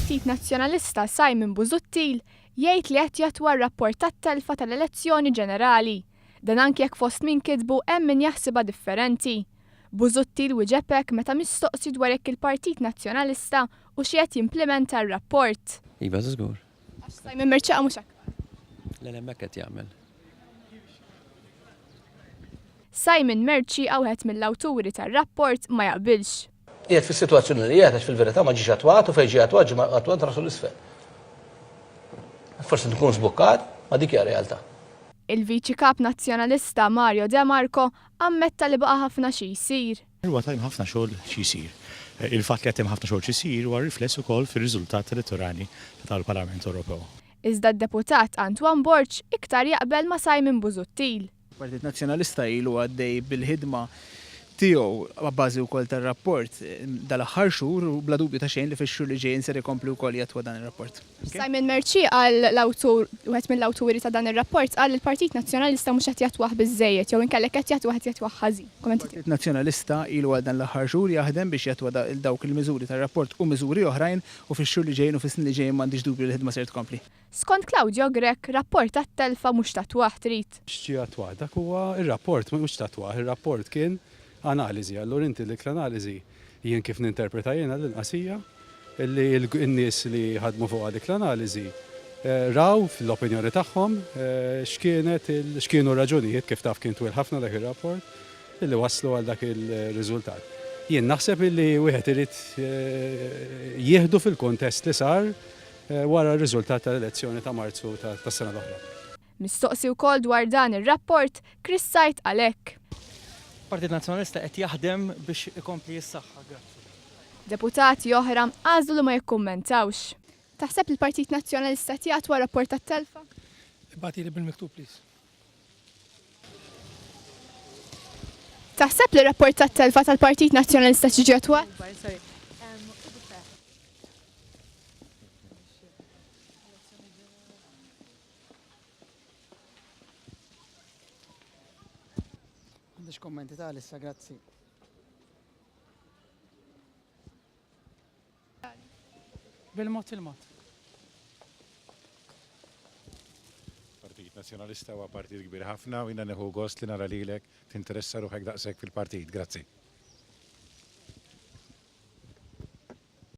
tal-Partit Nazzjonalista Simon Busuttil jgħid li qed jattwa r-rapport tat-telfa tal-elezzjoni ġenerali. Dan anki jekk fost min kitbu hemm min jaħsibha differenti. Busuttil wieġeb hekk meta mistoqsi dwar jekk il-Partit Nazzjonalista hux qiegħed jimplimenta r-rapport. Iva, żgur. Għax Simon Mercieca mhux hekk qal. Le le hemmhekk qed jagħmel. Simon Mercieca wieħed mill-awturi tar-rapport ma jaqbilx. Qiegħed fis-sitwazzjoni li qiegħed għax fil-verità ma ġiex attwat u fejn ġie attwat ġie attwat rasu 'l isfel. Forsi nkun żbukkat, ma dik hija realtà. Il-Viċi Kap Nazzjonalista Mario De Marco ammetta li baqa' ħafna xi jsir. Huwa hemm ħafna xogħol xi jsir. Il-fatt li qed hemm ħafna xogħol xi jsir huwa rifless ukoll fir-riżultat elettorali tal-Parlament Ewropew. Iżda d-Deputat Antoine Borg iktar jaqbel ma' Simon Busuttil. Il-Partit Nazzjonalista ilu għaddej bil-ħidma tiegħu abbażi wkoll tar-rapport dal-aħħar xhur u bla dubju ta' xejn li fix-xhur li ġejjin ser ikompli wkoll jattwa dan ir-rapport. Simon Mercieca qal l-awtur, wieħed mill-awturi ta' dan ir-rapport qal li l-Partit Nazzjonalista mhux qed jattwah biżżejjed jew inkella jekk qed jattwah qed jattwah ħażin. Kummenti tiegħek. Il-Partit Nazzjonalista ilu għal dan l-aħħar xhur jaħdem biex jattwa dawk il-miżuri tar-rapport u miżuri oħrajn u fix-xhur li ġejjin u fis-snin li ġejjin m'għandix dubju li l-ħidma ser tkompli. Skont Claudio Grech, rapport tat-telfa mhux tattwah trid. X'ġie attwat? Dak huwa r-rapport, mhux tattwah, ir-rapport kien analiżi. Allura inti dik l-analiżi, jien kif ninterpreta jien għall-inqas hija li n-nies li ħadmu fuqha dik l-analiżi raw fl-opinjoni tagħhom x'kienet x'kienu r-raġunijiet, kif taf kien twil ħafna dak ir-rapport, li wasslu għal dak ir-riżultat. Jien naħseb li wieħed irid jieħdu fil-kuntest li sar wara r-riżultat tal-elezzjoni ta' Marzu tas-sena l-oħra. Mistoqsi wkoll dwar dan ir-rapport, Chris Said qal hekk. Partit Nazzjonalista qed jaħdem biex ikompli jissaħħa. Grazzi. Deputati oħra għażlu li ma jikkummentawx. Taħseb li l-Partit Nazzjonalista qed jattwa r-rapport tat-telfa? Ibgħatili bil-miktub please. Taħseb li r-rapport tat-telfa tal-Partit Nazzjonalista qed jiġi attwat? M'għandix kummenti ta' għalissa, grazzi. Bil-mod il-mod. Partit Nazzjonalista huwa partit kbir ħafna u jiena nieħu gost li nara lilek tinteressa ruħek daqshekk fil-partit. Grazzi.